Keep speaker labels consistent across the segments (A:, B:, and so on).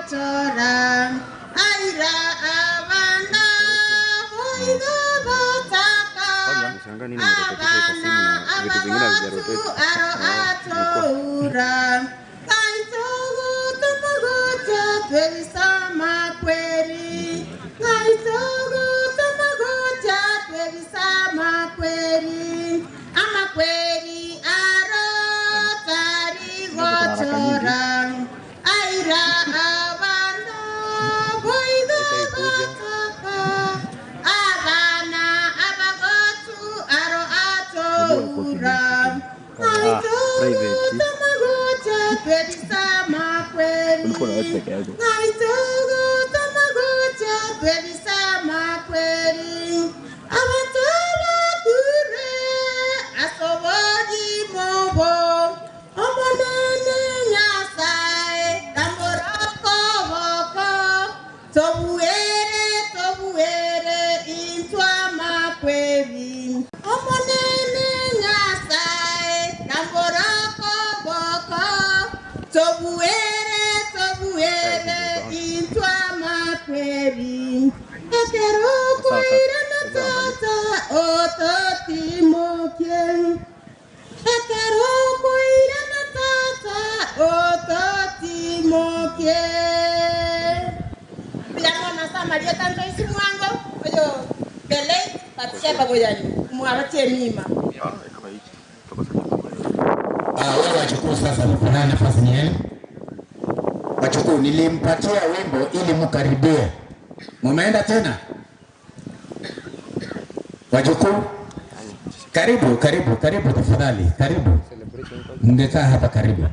A: gochora aira abana boigo botaka abana abagotu aro atora kaitogo tamagocha twerisama kweri kaitogo tamagocha twerisama kweri amakweri aro tari gochora aira abana boigo botaka abana abagotu aro atora kaitogo tamagocha twerisama kweri kaitogo tamagocha twerisama kweri abantu bakure asoboji mobo omonene nyasaye tamboroko boko tobuere tobuere intwa makweri omonene nyasaye tamboroko boko tobuere tobuere intwa makweri ekero koirana tata ototimokie ekero koirana tata ototimokie Piyamona Samaria tanto isimwango oyo the late Batsheba Boyani mwabatie mima.
B: Wewe wachukuu sasa mko nafasi ni yenu. Wachukuu nilimpatia wimbo ili mkaribie. Mumeenda tena? Wajukuu, karibu, karibu, karibu tafadhali, karibu. Mngekaa hapa karibu.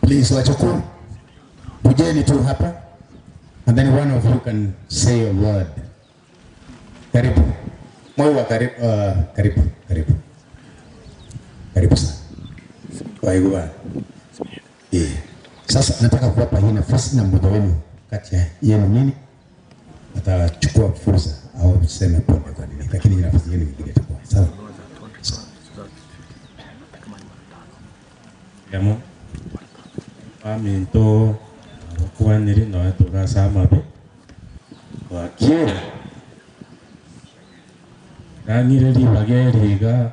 B: Please, wachukuu, kujeni tu hapa, and then one of you can say a word. Karibu. Mwa karibu, karibu, karibu. Karibu sana. Waigua. Sasa nataka kuwapa hii nafasi na mmoja wenu kati ya yenu nini atachukua fursa au tuseme pole kwa nini, lakini nafasi yenu nyingine itakuwa sawa.
C: Yamo aminto kwaniri no tugasama be wakiera nangire libageriga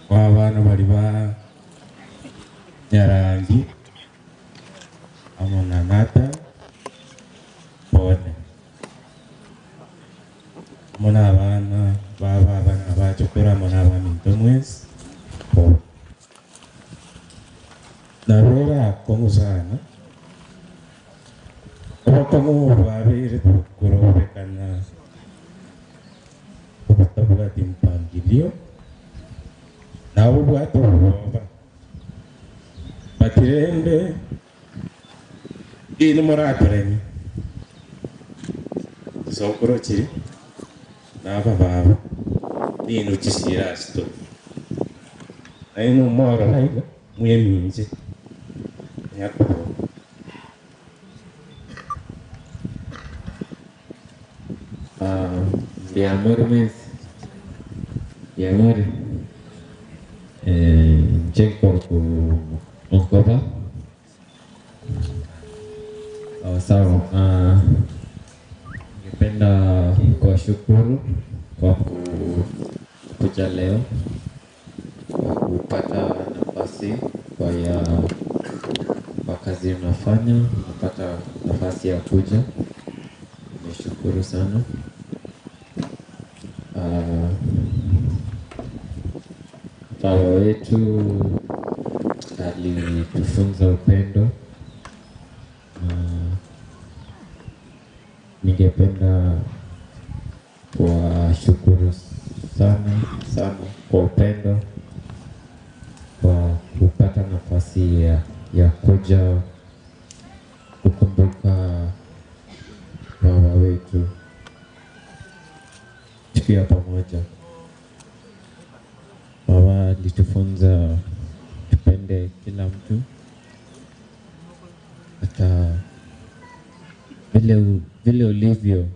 C: kwa bana bali ba Nyarangi amonanata pone mona abana baba abana bachokora mona abaminto mwezi pone narora komuzana obokomu babere tukurobekana obutabwati mpangilio nabo bwato buba batirembe ini moratoremi sokoro chiri naba baba nino chisira sto aino moro naiga muyeminje nyakubo.
D: Diamore Jenko Onkoba. Sawa, ningependa kuwashukuru kwa kuja leo, kwa kupata nafasi kwa kazi unafanya, kupata nafasi ya kuja. Nimeshukuru sana. Baba wetu alitufunza upendo. Ningependa kuwashukuru sana sana kwa upendo, kwa kupata nafasi ya kuja kukumbuka baba wetu tukiwa pamoja. Alitufunza tupende kila mtu, hata vile ulivyo.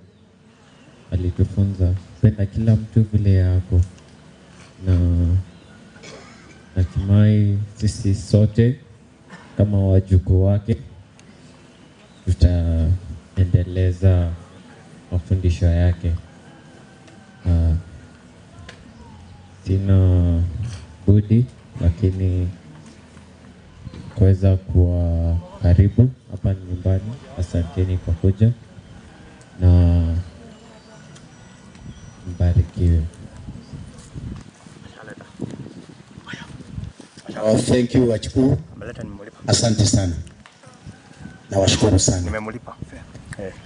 D: Alitufunza penda kila mtu vile yako, na natumai sisi sote kama wajukuu wake tutaendeleza mafundisho yake. Sina budi lakini kuweza kuwa karibu hapa nyumbani. Asanteni kwa kuja na mbarikiwe.
B: Oh, thank you wachukuu. Asante sana. Nawashukuru sana.
E: Nimemlipa.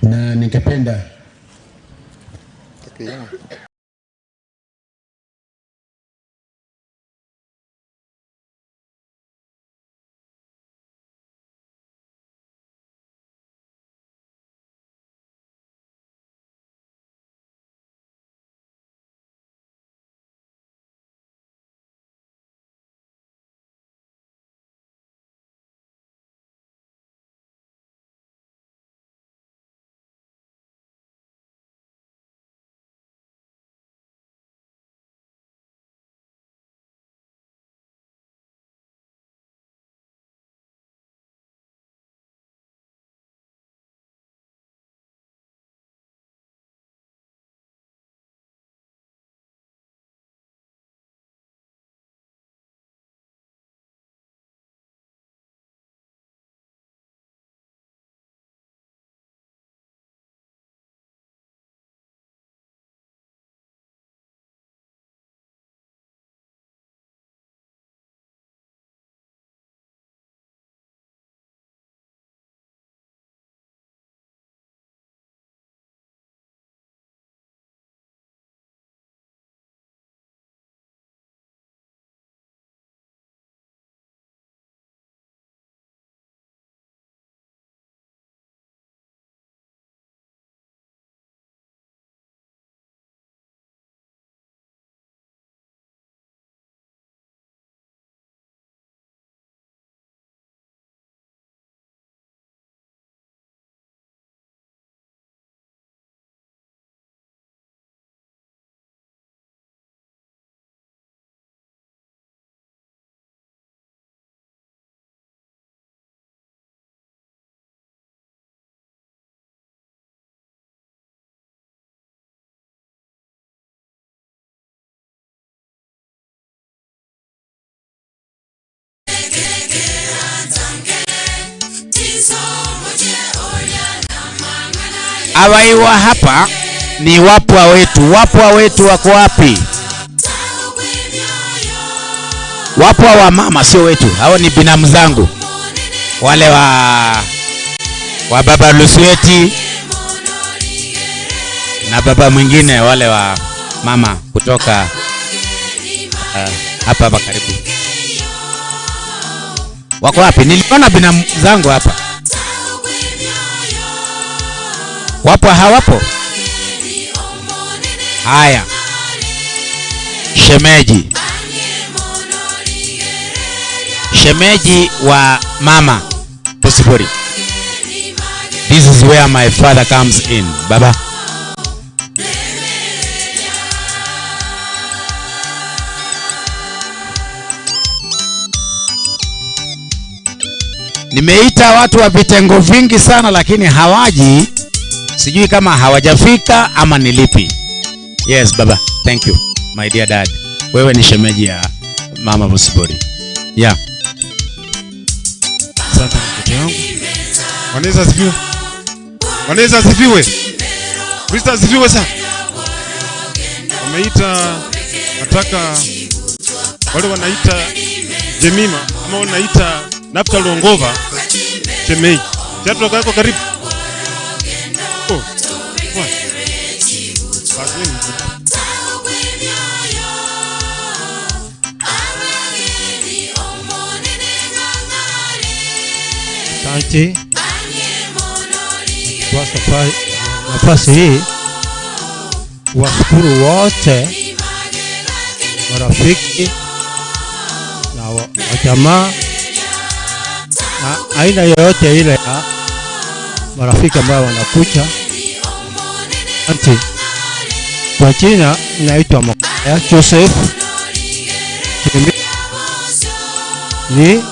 B: Na ningependa Awaiwa hapa ni wapwa wetu. Wapwa wetu wako wapi? Wapwa wa mama sio wetu. Hao ni binamu zangu. Wale wa baba Lusueti na baba mwingine, wale wa mama kutoka hapa hapa karibu. Wako wapi? Niliona binamu zangu hapa. Wapo hawapo? Haya. Shemeji. Shemeji wa mama Bosibori. This is where my father comes in. Baba. Nimeita watu wa vitengo vingi sana lakini hawaji. Sijui kama hawajafika ama ni lipi. Yes baba, thank you my dear dad. Wewe ni shemeji ya mama Bosibori. Yeah.
F: Asante mtoto wangu. Wanaweza asifiwe. Wanaweza asifiwe. Kristo asifiwe sana. Wameita, nataka wale wanaita Jemima ama wanaita Naftali Ongova shemeji. Chato yako karibu. Oh.
G: Asante kwa nafasi hii, washukuru wote marafiki, jamaa na aina yoyote ile ya marafiki ambao wanakuja. Asante. Kwa jina naitwa Mokaya Joseph, ni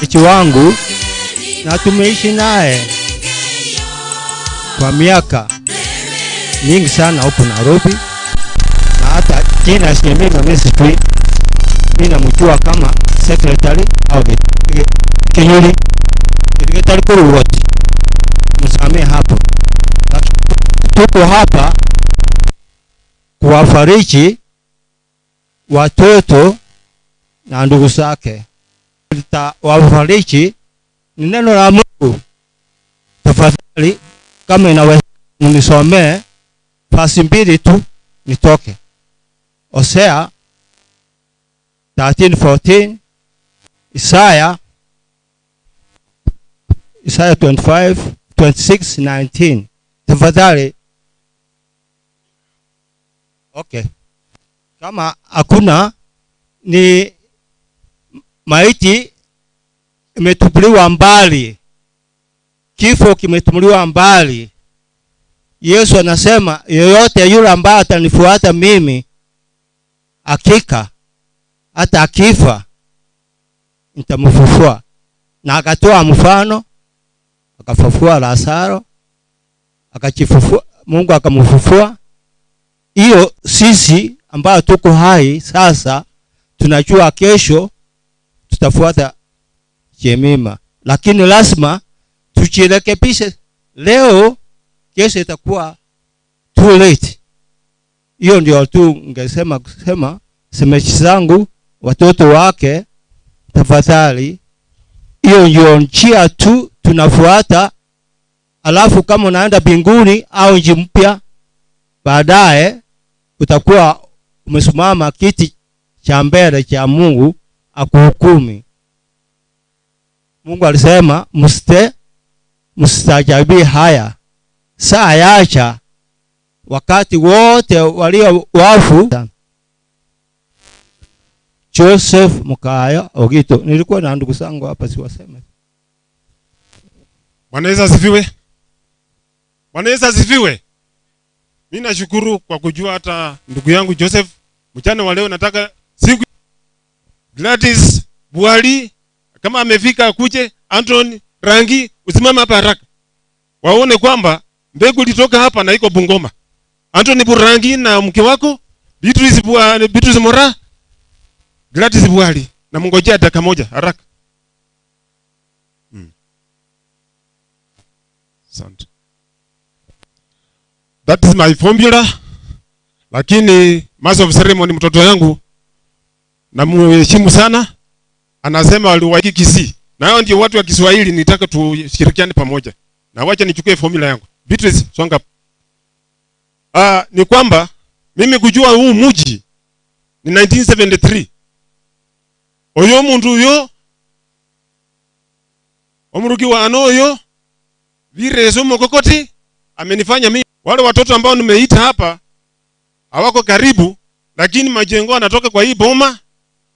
G: mchi wangu na tumeishi naye kwa miaka mingi sana huku Nairobi, na hata jina si mimi sijui, mimi namjua kama secretary au Kinyuri secretary wote, msamee hapo. Tuko hapa kuwafariji watoto na ndugu zake. Wafariji ni neno la Mungu. Tafadhali kama inaweza mnisomee fasi mbili tu nitoke. Hosea 13:14, Isaya 25:26-19. Tafadhali. Okay. Kama hakuna, ni maiti imetupuliwa mbali. Kifo kimetupuliwa mbali. Yesu anasema yeyote yule ambaye atanifuata mimi, hakika hata akifa nitamfufua. Na akatoa mfano, akafufua Lazaro, akachifufua, Mungu akamfufua. Hiyo sisi ambao tuko hai sasa tunajua kesho tutafuata Jemima, lakini lazima tujirekebishe leo, kesho itakuwa too late. Hiyo ndio tu ningesema kusema semechi zangu, watoto wake, tafadhali. Hiyo ndio njia tu tunafuata. Alafu kama unaenda mbinguni au nchi mpya baadaye, utakuwa umesimama kiti cha mbele cha Mungu akuhukumi. Mungu alisema msitajabi haya, saa yacha wakati wote walio wafu. Joseph Mukaya Ogito. Nilikuwa na ndugu zangu hapa, siwaseme.
F: Bwana Yesu asifiwe. Bwana Yesu asifiwe. Mimi nashukuru kwa kujua hata ndugu yangu Joseph mchana wa leo. Nataka siku Gladys Bwali kama amefika akuje, Anton Rangi usimame hapa haraka. Waone kwamba mbegu ilitoka hapa na iko Bungoma. Anton Burangi na mke wako Beatrice Bwali, Beatrice Mora, Gladys Bwali, na mngojea dakika moja haraka. Asante. That is my formula. Lakini master of ceremony mtoto yangu na muheshimu sana, anasema waliwaiki Kisii. Na hao ndio watu wa Kiswahili, nitaka tushirikiane pamoja. Na wacha nichukue formula yangu. Beatrice, songa. Ni kwamba mimi kujua huu mji ni 1973. Oyo muntu uyo omuruki wa ano oyo virezo mokokoti amenifanya mimi. Wale watoto ambao nimeita hapa hawako karibu, lakini majengo anatoka kwa hii boma,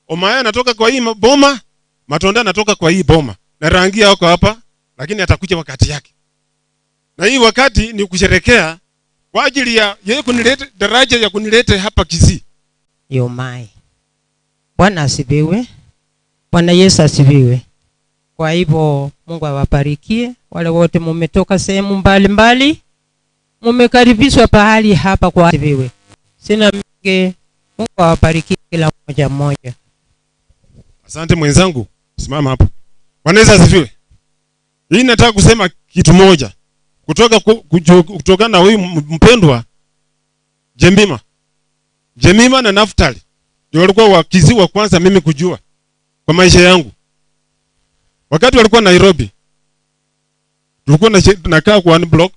F: Omaya anatoka kwa hii boma, Matonda anatoka kwa hii boma. Na Rangi yako hapa, lakini atakuja wakati yake. Na hii wakati ni kusherekea kwa ajili ya yeye kunileta daraja ya kunileta hapa Kisii.
E: Yomai. Bwana asifiwe. Bwana Yesu asifiwe. Kwa hivyo Mungu awabarikie wale wote mumetoka sehemu mbalimbali. Mumekaribishwa pahali hapa kwa asifiwe. Sina mingi. Mungu awabariki kila mmoja mmoja.
F: Asante mwenzangu. Simama hapo. Bwana Yesu asifiwe. Hii nataka kusema kitu moja. Kutoka na huyu mpendwa Jemima. Jemima na Naftali ndio walikuwa wakizi wa kwanza mimi kujua kwa maisha yangu. Wakati walikuwa Nairobi, tulikuwa nakaa kwa one block,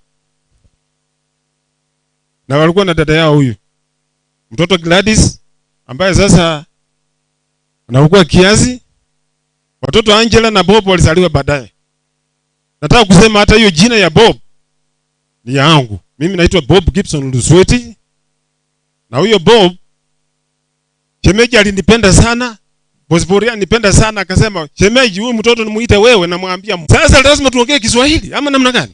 F: na walikuwa na dada yao huyu mtoto Gladys ambaye sasa anakuwa kiazi. Watoto Angela na Bob walizaliwa baadaye. Nataka kusema hata hiyo jina ya Bob ni yangu. Mimi naitwa Bob Gibson Lusweti. Na huyo Bob shemeji alinipenda sana. Bosboria nipenda sana, akasema shemeji, huyu mtoto nimuite wewe, namwambia sasa lazima tuongee Kiswahili ama namna gani?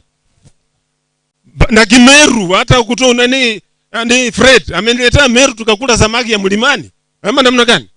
F: Na Kimeru hata kutoa nani ni Fred ameniletea Meru tukakula samaki ya mlimani ama namna gani?